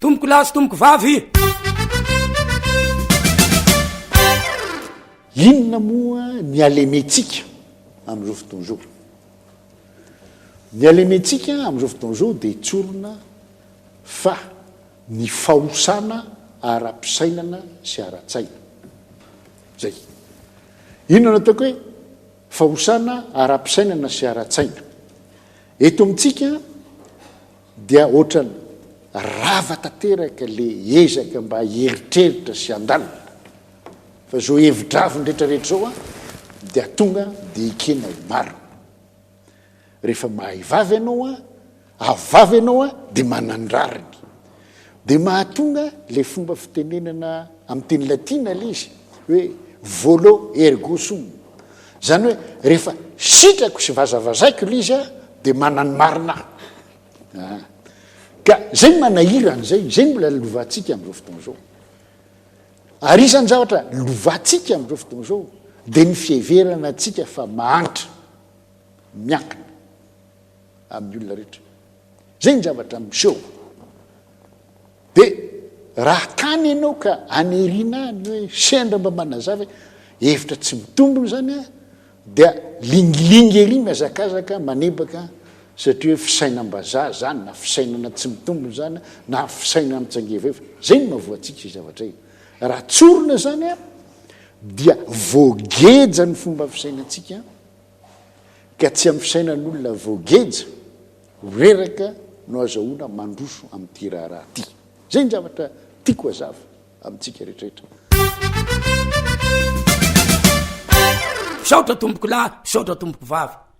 Tompoko lahy sy tompoko vavy. Inona moa ny halementsika amin'izao fotoana izao? Ny halementsika amin'izao fotoana izao dia tsorina fa ny fahosana ara-pisainana sy ara-tsaina. Izay. Inona no ataoko hoe fahosana ara-pisainana sy ara-tsaina? Eto amintsika dia ohatran'ny rava tanteraka le ezaka mba hieritreritra sy handalina fa zao hevi-draviny retraretra zao an dia tonga dia ekena ho marina. Rehefa mahay vava ianao an, avy vava ianao an dia manan-drariny. Dia mahatonga le fomba fitenenana amin'ny teny latina le izy hoe volo ergo sum. Zany hoe rehefa sitrako sy vazavazaiko le izy an dia manan marina aho. Ah. Ka zay no manahirana zay, zay no mbola lovantsika amin'izao fotoana izao. Ary isan'ny zavatra lovantsika amin'izao fotoana izao dia ny fiheverana antsika fa mahantra, miankina amin'ny olona rehetra. Zay ny zavatra miseho. Dia raha tany ianao ka aneriana any hoe sendra mba manazava hoe hevitra tsy mitombina izany an, dia lingilingy ery mihazakazaka manebaka satria hoe fisainam-bazaha izany na fisainana tsy mitombina izany na fisainana mitsangeveva. Izay no mahavoa antsika izay zavatra io. Raha tsorina izany an, dia voageja ny fomba fisainantsika ka tsy amin'ny fisainan'olona voageja Ho reraka no azahoana mandroso amin'ity raharaha ity. Izay ny zavatra tiako hazava amintsika rehetrarehetra. Misaotra tompoko lahy, misaotra tompoko vavy.